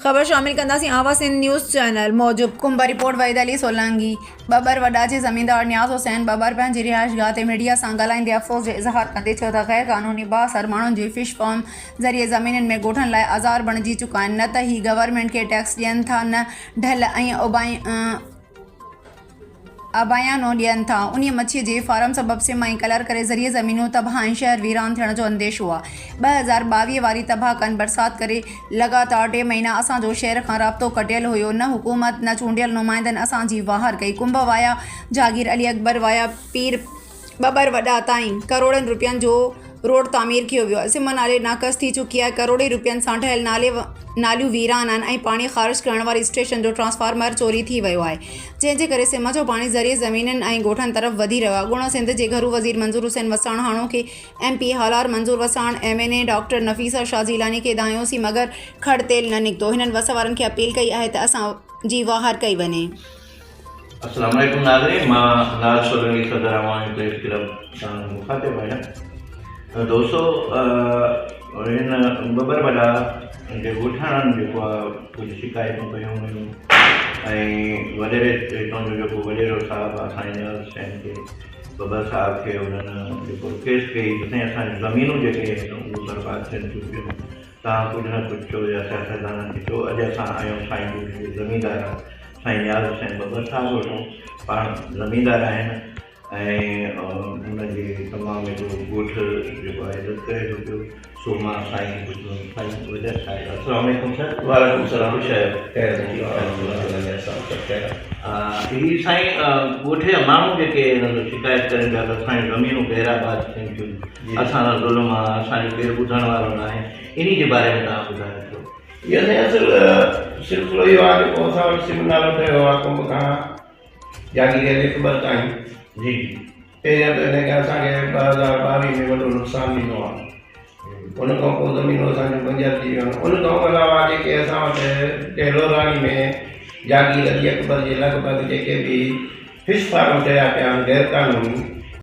خبر شامل ڪنداسين آواز سنڌ نيوز چينل موجب. ڪنب، رپورٽ وحيد علي سولنگي، ٻٻر وڏا جي زميندار نياز حسين ٻٻر پنهنجي رهائشگاهه تي ميڊيا سان ڳالهائيندي افسوس جو اظهار ڪندي چيو ته غير قانوني بااثر ماڻهن جي فش فارم ذريعي زمينن ۾ ڳوٺن لاء آزار بڻجي چڪا آهن نه ته هي گورنمينٽ کي ٽيڪس ڏين ٿا نه ڍل ۽ آبايانو ڏين ٿا. انهيء مڇيء جي فارم سبب سم ۽ ڪلر ڪري زرعي زمينون تباهه ۽ شهر ويران ٿيڻ جو انديشو آهي. 2022 واري تباهه ڪن برسات ڪري لڳاتار ٽي مهينا اسان جو شهر کان رابطو ڪٽيل هيو. نه حڪومت نه چونڊيل نمائندن اسان جي واهر ڪئي. ڪنب وايا جاگير علي اڪبر وايا پير ٻٻر وڏا تائين ڪروڙن روپين جو روڊ تعمير ڪيو ويو آهي. سم نالي ناقص ٿي چڪي آهي. ڪروڙين روپين سان ٺهيل نالي ناليون ويران آهن ۽ پاڻي خارج ڪرڻ واري اسٽيشن جو ٽرانسفارمر چوري ٿي ويو آهي. جنهن جي ڪري سم جو پاڻي زرعي زمينن ۽ ڳوٺن طرف وڌي رهيو آهي. اڳوڻو سنڌ جي گهرو وزير منظور حسين وساڻ هاڻوڪي M P A Halar Manzoor Wassan, M N A doctor Nafisa Shah Jilani کي دانهيوسين مگر کڙ تيل نه نڪتو. هنن وس وارن کي اپيل ڪئي آهي ته اسان جي واهر ڪئي وڃي. السلام عليڪم ناظرين مان ناز سولنگي صدر عوامي پريس ڪلب سان مخاطب آهيان دوستو هن ٻٻر وڏا جي ڳوٺاڻن جيڪو آ ڪجهه شڪايتون ڪيون هيون ۽ وڏيري هتان جو جيڪو وڏيرو صاحب آ سائين نياز حسين کي ٻٻر صاحب کي انهن جيڪو رڪويسٽ ڪئي ته سائين اسان جون زمينون جيڪي آهن اهي برباد ٿين ٿيون پيون توهان ڪجهه نه ڪجهه چئو يا سياستدانن کي چئو اڄ اسان آهيون سائين ڳوٺ جي زميندار سائين نياز حسين ٻٻر صاحب وٽون پاڻ زميندار آهن ۽ ان جي تمام هڪڙو ڳوٺ جيڪو آهي عزت ڪري ٿو پيو سو مان سائين کي پڇندم سائين وجه ڇا آهي السلام عليڪم سر. وعليڪم السلام خوش آهيو؟ خير سائين الحمدلله سائين سڀ خير آهي. هي سائين ڳوٺ جا ماڻهو جيڪي هن شڪايت ڪرين پيا ته اسان جون زمينون غير آباد ٿين ٿيون اسان سان ظلم آ اسان جو ڪير ٻڌڻ وارو ناهي انهي جي باري ۾ توهان ٻڌايو ٿورو. اهو سائين اصل سلسلو اهو آ جيڪو اسان وٽ سم نالو ٺهيو آ ڪنب کان جاگيري علي اڪبر تائين جي جي. پهريان ته ان کي اسان کي 2022 ۾ وڏو نقصان ڏنو آ ان کان پوء زمينون اسان جون بنجر ٿي ويون ان کان علاوه جيڪي اسان وٽ ٽيلوراڻي ۾ جاگير علي اڪبر جي لڳ ڀڳ جيڪي به فش فارم ٺهيا پيا آهن غير قانوني.